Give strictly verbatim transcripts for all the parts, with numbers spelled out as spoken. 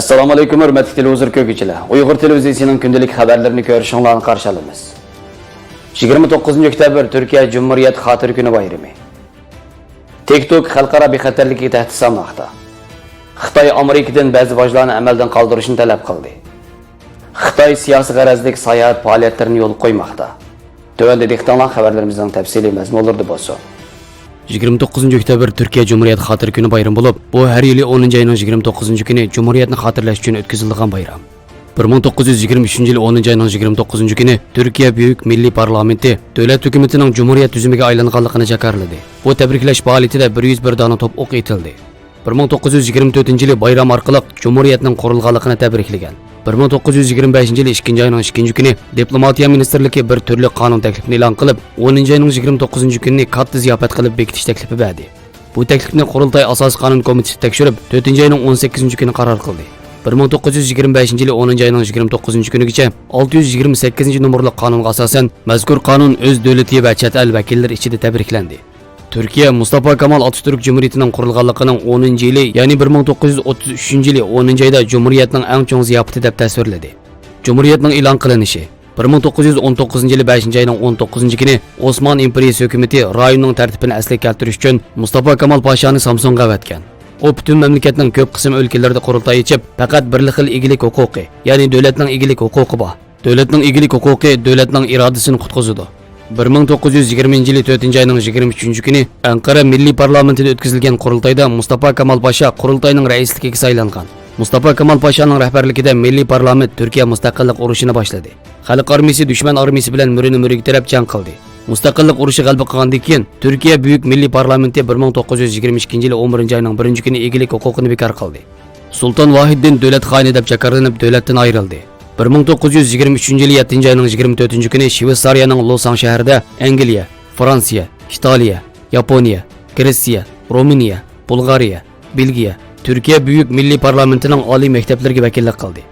ئەسسالامۇئەلەيكۇم، ھۆرمەتلىك تېلېۋىزور كۆرگۈچىلەر. ئۇيغۇر تېلېۋىزىيىسىنىڭ كۈندىلىك خەۋەرلىرىنى كۆرۈشۈڭلارنى قارشى ئالىمىز. يىگىرمە توققۇزىنچى ئۆكتەبىر تۈركىيە جۇمھۇرىيەت خاتىرە كۈنى بايرىمى. تىك توك خەلقئارا بىخەتەرلىككە تەھدىت سالماقتا. خىتاي ئامېرىكىدىن بەزى باجلارنى ئەمەلدىن قالدۇرۇشنى تەلەپ قىلدى. خىتاي سىياسىي غەرەزلىك ساياھەت پائالىيەتلىرىنى يولغا قويماقتا. تۆۋەندە دىققىتىڭلار خەۋەرلىرىمىزنىڭ تەپسىلىي مەزمۇنلىرىدا بولسۇن. يىگىرمە توققۇزىنچى ئۆكتەبىر تۈركىيە جۇمھۇرىيەت خاتىرە كۈنى بايرىمى بولۇپ، بۇ ھەر يىلى ئونىنچى ئاينىڭ يىگىرمە توققۇزىنچى كۈنى جۇمھۇرىيەتنى خاتىرىلەش ئۈچۈن ئۆتكۈزۈلىدىغان بايرام. بىر مىڭ توققۇز يۈز يىگىرمە ئۈچىنچى يىلى ئونىنچى ئاينىڭ يىگىرمە توققۇزىنچى كۈنى تۈركىيە بۈيۈك مىللىي پارلامېنتى دۆلەت ھۆكۈمىتىنىڭ جۇمھۇرىيەت تۈزۈمىگە ئايلانغانلىقىنى جاكارلىدى. بۇ تەبرىكلەش پائالىيىتىدە بىر يۈز بىر دانە توپ ئوقى ئېتىلدى. بىر مىڭ توققۇز يۈز يىگىرمە تۆتىنچى يىلى بايرام ئارقىلىق جۇمھۇرىيەتنىڭ قۇرۇلغانلىقىنى تەبرىكلىگەن. بىر مىڭ توققۇز يۈز يىگىرمە بەشىنچى يىلى ئىككىنچى ئاينىڭ ئىككىنچى كۈنى دىپلوماتىيە مىنىستىرلىكى بىر تۈرلۈك قانۇن تەكلىپىنى ئېلان قىلىپ، ئونىنچى ئاينىڭ يىگىرمە توققۇزىنچى كۈنىنى كاتتا زىياپەت قىلىپ بېكىتىش تەكلىپى بەردى. بۇ تەكلىپنى قۇرۇلتاي ئاساسىي قانۇن كومىتېتى تەكشۈرۈپ، تۆتىنچى ئاينىڭ ئون سەككىزىنچى كۈنى قارار قىلدى. بىر مىڭ توققۇز يۈز يىگىرمە بەشىنچى يىلى ئونىنچى ئاينىڭ يىگىرمە توققۇزىنچى كۈنىگىچە ئالتە يۈز يىگىرمە سەككىزىنچى نومۇرلۇق قانۇنغا ئاساسەن، مەزكۇر قانۇن ئۆز دۆلىتى ۋە چەت ئەل ۋەكىللىرى ئىچىدە تەبرىكلەندى. تۈركىيە مۇستاپا كامال ئاتاتۈرك جۇمھۇرىيىتىنىڭ قۇرۇلغانلىقىنىڭ ئونىنچى يىلى، يەنى بىر مىڭ توققۇز يۈز ئوتتۇز ئۈچىنچى يىلى ئونىنچى ئايدا جۇمھۇرىيەتنىڭ ئەڭ چوڭ زىياپىتى دەپ تەسۋىرلىدى. جۇمھۇرىيەتنىڭ ئېلان قىلىنىشى. بىر مىڭ توققۇز يۈز ئون توققۇزىنچى يىلى بەشىنچى ئاينىڭ ئون توققۇزىنچى كۈنى ئوسمان ئىمپېرىيىسى ھۆكۈمىتى رايوننىڭ تەرتىپىنى ئەسلىگە كەلتۈرۈش ئۈچۈن مۇستاپا كامال پاشانى سامسۇنغا ئەۋەتكەن. ئۇ پۈتۈن مەملىكەتنىڭ كۆپ قىسىم ئۆلكىلىرىدە قۇرۇلتاي ئېچىپ، پەقەت بىرلا خىل ئىگىلىك ھوقۇقى، يەنى دۆلەتنىڭ ئىگىلىك ھوقۇقى بار. دۆلەتنىڭ ئىگىلىك ھوقۇقى دۆلەتنىڭ ئىرادىسىنى قۇتقۇزىدۇ. بىر مىڭ توققۇز يۈز يىگىرمىنچى يىلى تۆتىنچى ئاينىڭ يىگىرمە ئۈچىنچى كۈنى ئەنقەرە مىللىي پارلامېنتىدا ئۆتكۈزۈلگەن قۇرۇلتايدا مۇستاپا كامال پاشا قۇرۇلتاينىڭ رەئىسلىكىگە سايلانغان. مۇستاپا كامال پاشانىڭ رەھبەرلىكىدە مىللىي پارلامېنت تۈركىيە مۇستەقىللىق ئۇرۇشىنى باشلىدى. خەلق ئارمىيىسى دۈشمەن ئارمىيىسى بىلەن مۈرىنى مۈرىگە تىرەپ جەڭ قىلدى. مۇستەقىللىق ئۇرۇشى غەلىبە قىلغاندىن كېيىن، تۈركىيە بۈيۈك مىللىي پارلامېنتى بىر مىڭ توققۇز يۈز يىگىرمە ئىككىنچى يىلى ئون بىرىنچى ئاينىڭ بىرىنچى كۈنى ئىگىلىك ھوقۇقىنى بىكار قىلدى. سۇلتان ۋاھىددىن دۆلەت خائىنى دەپ جاكارلىنىپ، دۆلەتتىن ئايرىلدى. بىر مىڭ توققۇز يۈز يىگىرمە ئۈچىنچى يىلى يەتتىنچى ئاينىڭ يىگىرمە تۆتىنچى كۈنى شۋېتسارىيەنىڭ لوساڭ شەھىرىدە ئەنگلىيە، فرانسىيە، ئىتالىيە، ياپونىيە، گرېتسىيە، رومىنىيە، بۇلغارىيە، بېلگىيە، تۈركىيە بۈيۈك مىللىي پارلامېنتىنىڭ ئالىي مەكتەپلىرىگە ۋەكىللىك قىلدى.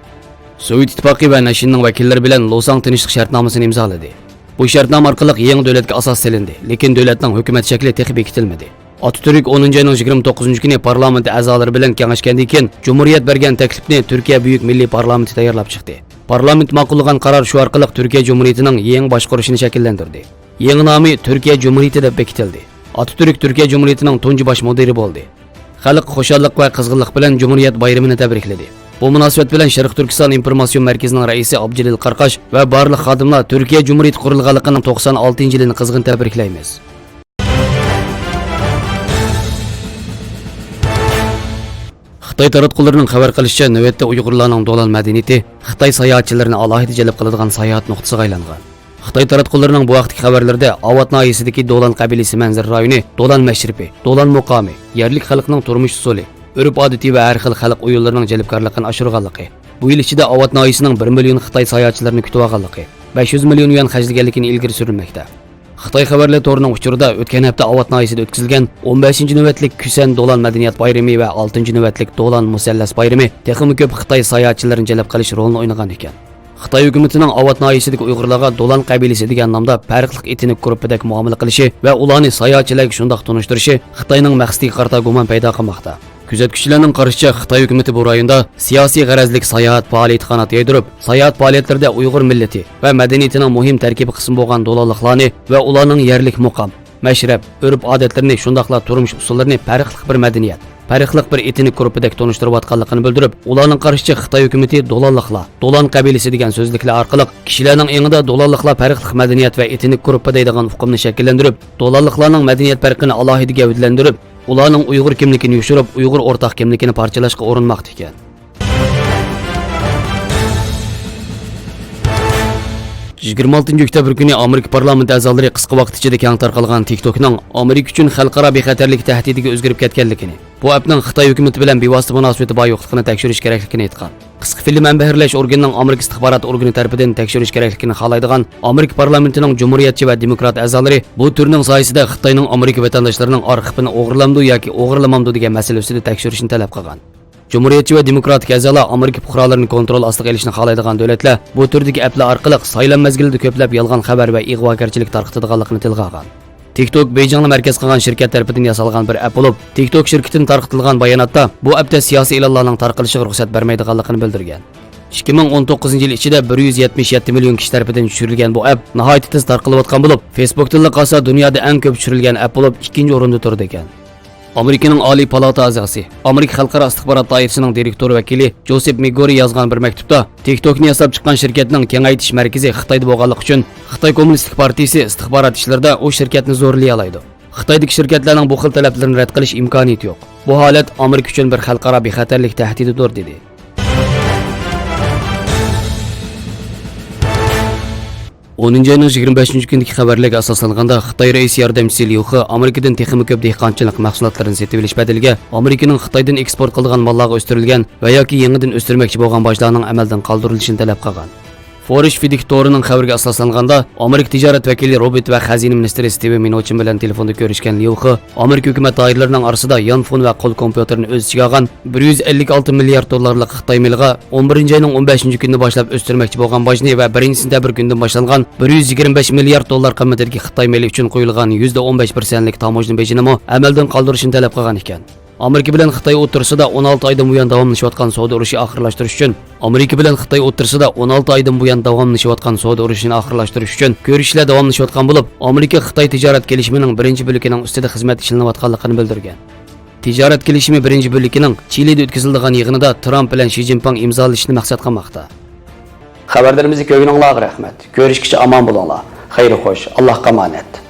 سوۋېت ئىتتىپاقى ۋە نەشىننىڭ ۋەكىللىرى بىلەن لوساڭ تىنچلىق شەرتنامىسىنى ئىمزالىدى. بۇ شەرتنامە ئارقىلىق يېڭى دۆلەتكە ئاساس سېلىندى، لېكىن دۆلەتنىڭ ھۆكۈمەت شەكلى تېخى بېكىتىلمىدى. ئاتاتۈرك ئونىنچى ئاينىڭ يىگىرمە توققۇزىنچى كۈنى پارلامېنت ئەزالىرى بىلەن كېڭەشكەندىن كېيىن، جۇمھۇرىيەت بەرگەن تەكلىپنى تۈركىيە بۈيۈك مىللىي پارلامېنتى تەييارلاپ چىقتى. پارلامېنت ماقۇللىغان قارار شۇ ئارقىلىق تۈركىيە جۇمھۇرىيىتىنىڭ يېڭى باشقۇرۇشىنى شەكىللەندۈردى. يېڭى نامى تۈركىيە جۇمھۇرىيىتى دەپ بېكىتىلدى. ئاتاتۈرك تۈركىيە جۇمھۇرىيىتىنىڭ تۇنجى باش مۇدىرى بولدى. خەلق خۇشاللىق ۋە قىزغىنلىق بىلەن جۇمھۇرىيەت بايرىمىنى تەبرىكلىدى. بۇ مۇناسىۋەت بىلەن شەرقىي تۈركىستان ئىنفورماتسىيون مەركىزىنىڭ رەئىسى ئابدۇجېلىل قاراقاش ۋە بارلىق خادىملار تۈركىيە جۇمھۇرىيىتى قۇرۇلغانلىقىنىڭ توقسان ئالتىنچى يىلىنى قىزغىن تەبرىكلەيمىز. خىتاي تاراتقۇلىرىنىڭ خەۋەر قىلىشىچە، نۆۋەتتە ئۇيغۇرلارنىڭ دولان مەدەنىيىتى خىتاي ساياھەتچىلىرىنى ئالاھىدە جەلپ قىلىدىغان ساياھەت نۇقتىسىغا ئايلانغان. خىتاي تاراتقۇلىرىنىڭ بۇ ھەقتىكى خەۋەرلىرىدە ئاۋات ناھىيەسىدىكى دولان قەبىلىسى مەنزىرە رايونى، دولان مەشرىپى، دولان مۇقامى، يەرلىك خەلقنىڭ تۇرمۇش ئۇسۇلى، ئۆرپ-ئادىتى ۋە ھەر خىل خەلق ئويۇنلىرىنىڭ جەلپكارلىقىنى ئاشۇرغانلىقى، بۇ يىل ئىچىدە ئاۋات ناھىيەسىنىڭ بىر مىليون خىتاي ساياھەتچىلىرىنى كۈتۈۋالغانلىقى، بەش يۈز مىليون يۈەن خەجلىگەنلىكىنى ئىلگىرى سۈرمەكتە. خىتاي خەۋەرلىرى تورىنىڭ ئۇچۇرىدا، ئۆتكەن ھەپتە ئاۋات ناھىيەسىدە ئۆتكۈزۈلگەن ئون بەشىنچى نۆۋەتلىك كۈسەن دولان مەدەنىيەت بايرىمى ۋە ئالتىنچى نۆۋەتلىك دولان مۇسەللەس بايرىمى تېخىمۇ كۆپ خىتاي ساياھەتچىلىرىنى جەلپ قىلىش رولىنى ئوينىغان ئىكەن. خىتاي ھۆكۈمىتىنىڭ ئاۋات ناھىيەسىدىكى ئۇيغۇرلارغا دولان قەبىلىسى دېگەن نامدا پەرقلىق ئېتنىك گۇرۇپپىدەك مۇئامىلە قىلىشى ۋە ئۇلارنى ساياھەتچىلەرگە شۇنداق تونۇشتۇرۇشى خىتاينىڭ مەقسىتىگە قارىتا گۇمان پەيدا قىلماقتا. كۆزەتكۈچىلەرنىڭ قارىشىچە، خىتاي ھۆكۈمىتى بۇ رايوندا سىياسىي غەرەزلىك ساياھەت پائالىيىتى قانات يايدۇرۇپ، ساياھەت پائالىيەتلىرىدە ئۇيغۇر مىللىتى ۋە مەدەنىيىتىنىڭ مۇھىم تەركىبىي قىسمى بولغان دولانلىقلارنى ۋە ئۇلارنىڭ يەرلىك مۇقام، مەشرەپ، ئۆرپ-ئادەتلىرىنى، شۇنداقلا تۇرمۇش ئۇسۇللىرىنى پەرقلىق بىر مەدەنىيەت، پەرقلىق بىر ئېتنىك گۇرۇپپىدەك تونۇشتۇرۇۋاتقانلىقىنى بىلدۈرۈپ، ئۇلارنىڭ قارىشىچە، خىتاي ھۆكۈمىتى دولانلىقلار، دولان قەبىلىسى دېگەن سۆزلۈكلەر ئارقىلىق كىشىلەرنىڭ ئېڭىدا دولانلىقلار پەرقلىق مەدەنىيەت ۋە ئېتنىك گۇرۇپپا دەيدىغان ئۇقۇمنى شەكىللەندۈرۈپ، دولانلىقلارنىڭ مەدەنىيەت پەرقىنى ئالاھىدە گەۋدىلەندۈرۈپ، ئۇلارنىڭ ئۇيغۇر كىملىكىنى يوشۇرۇپ، ئۇيغۇر ئورتاق كىملىكىنى پارچىلاشقا ئۇرۇنماقتا ئىكەن. يىگىرمە ئالتىنچى ئۆكتەبىر كۈنى ئامېرىكا پارلامېنت ئەزالىرى قىسقا ۋاقىت ئىچىدە كەڭ تارقالغان تىك توكنىڭ ئامېرىكا ئۈچۈن خەلقئارا بىخەتەرلىك تەھدىتىگە ئۆزگىرىپ كەتكەنلىكىنى، بۇ ئەپنىڭ خىتاي ھۆكۈمىتى بىلەن بىۋاسىتە مۇناسىۋىتى بار يوقلۇقىنى تەكشۈرۈش كېرەكلىكىنى ئېيتقان. قىسقا فىلىم ھەمبەھىرلەش ئورگىنىنىڭ ئامېرىكا ئىستىخبارات ئورگىنى تەرىپىدىن تەكشۈرۈش كېرەكلىكىنى خالايدىغان ئامېرىكا پارلامېنتىنىڭ جۇمھۇرىيەتچى ۋە دېموكرات ئەزالىرى بۇ تۈرنىڭ سايىسىدە خىتاينىڭ ئامېرىكا ۋەتەنداشلىرىنىڭ ئارقا ئېپىنى ئوغرىلامدۇ ياكى ئوغرىلىمامدۇ دېگەن مەسىلە ئۈستىدە تەكشۈرۈشنى تەلەپ قىلغان. جۇمھۇرىيەتچى ۋە دېموكراتىك ئەزالار ئامېرىكا پۇقرالىرىنى كونترول ئاستىغا ئېلىشنى خالايدىغان دۆلەتلەر بۇ تۈردىكى ئەپلەر ئارقىلىق سايلام مەزگىلىدە كۆپلەپ يالغان خەۋەر ۋە ئىغۋاگەرچىلىك تارقىتىدىغانلىقىنى تىلغا ئالغان. تىك توك بېيجىڭنى مەركەز قىلغان شىركەت تەرىپىدىن ياسالغان بىر ئەپ بولۇپ، تىك توك شىركىتىدىن تارقىتىلغان باياناتتا بۇ ئەپتە سىياسىي ئېلانلارنىڭ تارقىلىشىغا رۇخسەت بەرمەيدىغانلىقىنى بىلدۈرگەن. ئىككى مىڭ ئون توققۇزىنچى يىل ئىچىدە بىر يۈز يەتمىش يەتتە مىليون كىشى تەرىپىدىن چۈشۈرۈلگەن بۇ ئەپ ناھايىتى تېز تارقىلىۋاتقان بولۇپ، فېيسبۇكتىنلا قالسا دۇنيادا ئەڭ كۆپ چۈشۈرۈلگەن ئەپ بولۇپ ئىككىنچى ئورۇندا تۇرىدىكەن. ئامېرىكىنىڭ ئالىي پالاتا ئەزاسى، ئامېرىكا خەلقئارا ئىستىخبارات دائىرىسىنىڭ دىرېكتورى ۋەكىلى جوسېپ مىگورى يازغان بىر مەكتۇپتا، تىك توكنى ياساپ چىققان شىركەتنىڭ كېڭەيتىش مەركىزى خىتايدا بولغانلىقى ئۈچۈن، خىتاي كوممۇنىستىك پارتىيىسى ئىستىخبارات ئىشلىرىدا ئۇ شىركەتنى زورلىيالايدۇ. خىتايدىكى شىركەتلەرنىڭ بۇ خىل تەلەپلىرىنى رەت قىلىش ئىمكانىيىتى يوق. بۇ ھالەت ئامېرىكا ئۈچۈن بىر خەلقئارا بىخەتەرلىك تەھدىتىدۇر، دېدى. ئونىنچى ئاينىڭ يىگىرمە بەشىنچى كۈنىدىكى خەۋەرلەرگە ئاساسلانغاندا، خىتاي رەئىس ياردەمچىسى ليۇ خې ئامېرىكىدىن تېخىمۇ كۆپ دېھقانچىلىق مەھسۇلاتلىرىنى سېتىۋېلىش بەدىلىگە ئامېرىكىنىڭ خىتايدىن ئېكسپورت قىلىدىغان ماللارغا ئۆستۈرۈلگەن ۋە ياكى يېڭىدىن ئۆستۈرمەكچى بولغان باجلارنىڭ ئەمەلدىن قالدۇرۇلۇشىنى تەلەپ قىلغان. فورېش فىدىك تورىنىڭ خەۋىرىگە ئاساسلانغاندا، ئامېرىكا تىجارەت ۋەكىلى روبېرت ۋە خەزىنە مىنىستىرى ستىۋېن مىنۇچىن بىلەن تېلېفوندا كۆرۈشكەن ليۇ خې ئامېرىكا ھۆكۈمەت دائىرىلىرىنىڭ ئارىسىدا يانفون ۋە قول كومپيۇتېرىنى ئۆز ئىچىگە ئالغان بىر يۈز ئەللىك ئالتە مىليارد دوللارلىق خىتاي مېلىغا ئون بىرىنچى ئاينىڭ ئون بەشىنچى كۈنىدىن باشلاپ ئۆستۈرمەكچى بولغان باجنى ۋە بىرىنچى سېنتەبىر كۈنىدىن باشلانغان بىر يۈز يىگىرمە بەش مىليارد دوللار قىممىتىدىكى خىتاي مېلى ئۈچۈن قويۇلغان يۈزدە ئون بەش پىرسەنتلىك تاموژنا بېجىنىمۇ ئەمەلدىن قالدۇرۇشنى تەلەپ قىلغان ئىكەن. ئامېرىكا بىلەن خىتاي ئوتتۇرىسىدا ئون ئالتە ئايدىن بۇيان داۋاملىشىۋاتقان سودا ئۇرۇشى ئاخىرلاشتۇرۇش ئۈچۈن، ئامېرىكا بىلەن خىتاي ئوتتۇرىسىدا ئون ئالتە ئايدىن بۇيان داۋاملىشىۋاتقان سودا ئۇرۇشىنى ئاخىرلاشتۇرۇش ئۈچۈن كۆرۈشۈشلەر داۋاملىشىۋاتقان بولۇپ، ئامېرىكا خىتاي تىجارەت كېلىشىمىنىڭ بىرىنچى بۆلىكىنىڭ ئۈستىدە خىزمەت ئىشلىنىۋاتقانلىقىنى بىلدۈرگەن. تىجارەت كېلىشىمى بىرىنچى بۆلىكىنىڭ چىلىدا ئۆتكۈزۈلىدىغان يىغىنىدا ترامپ بىلەن شى جىنپىڭ ئىمزالىشىشنى مەقسەت قىلماقتا. خەۋەرلىرىمىزنى كۆرگىنىڭلارغا رەھمەت. كۆرۈشكىچە ئامان بولۇڭلار. خەير خوش. ئاللاھقا ئامانەت.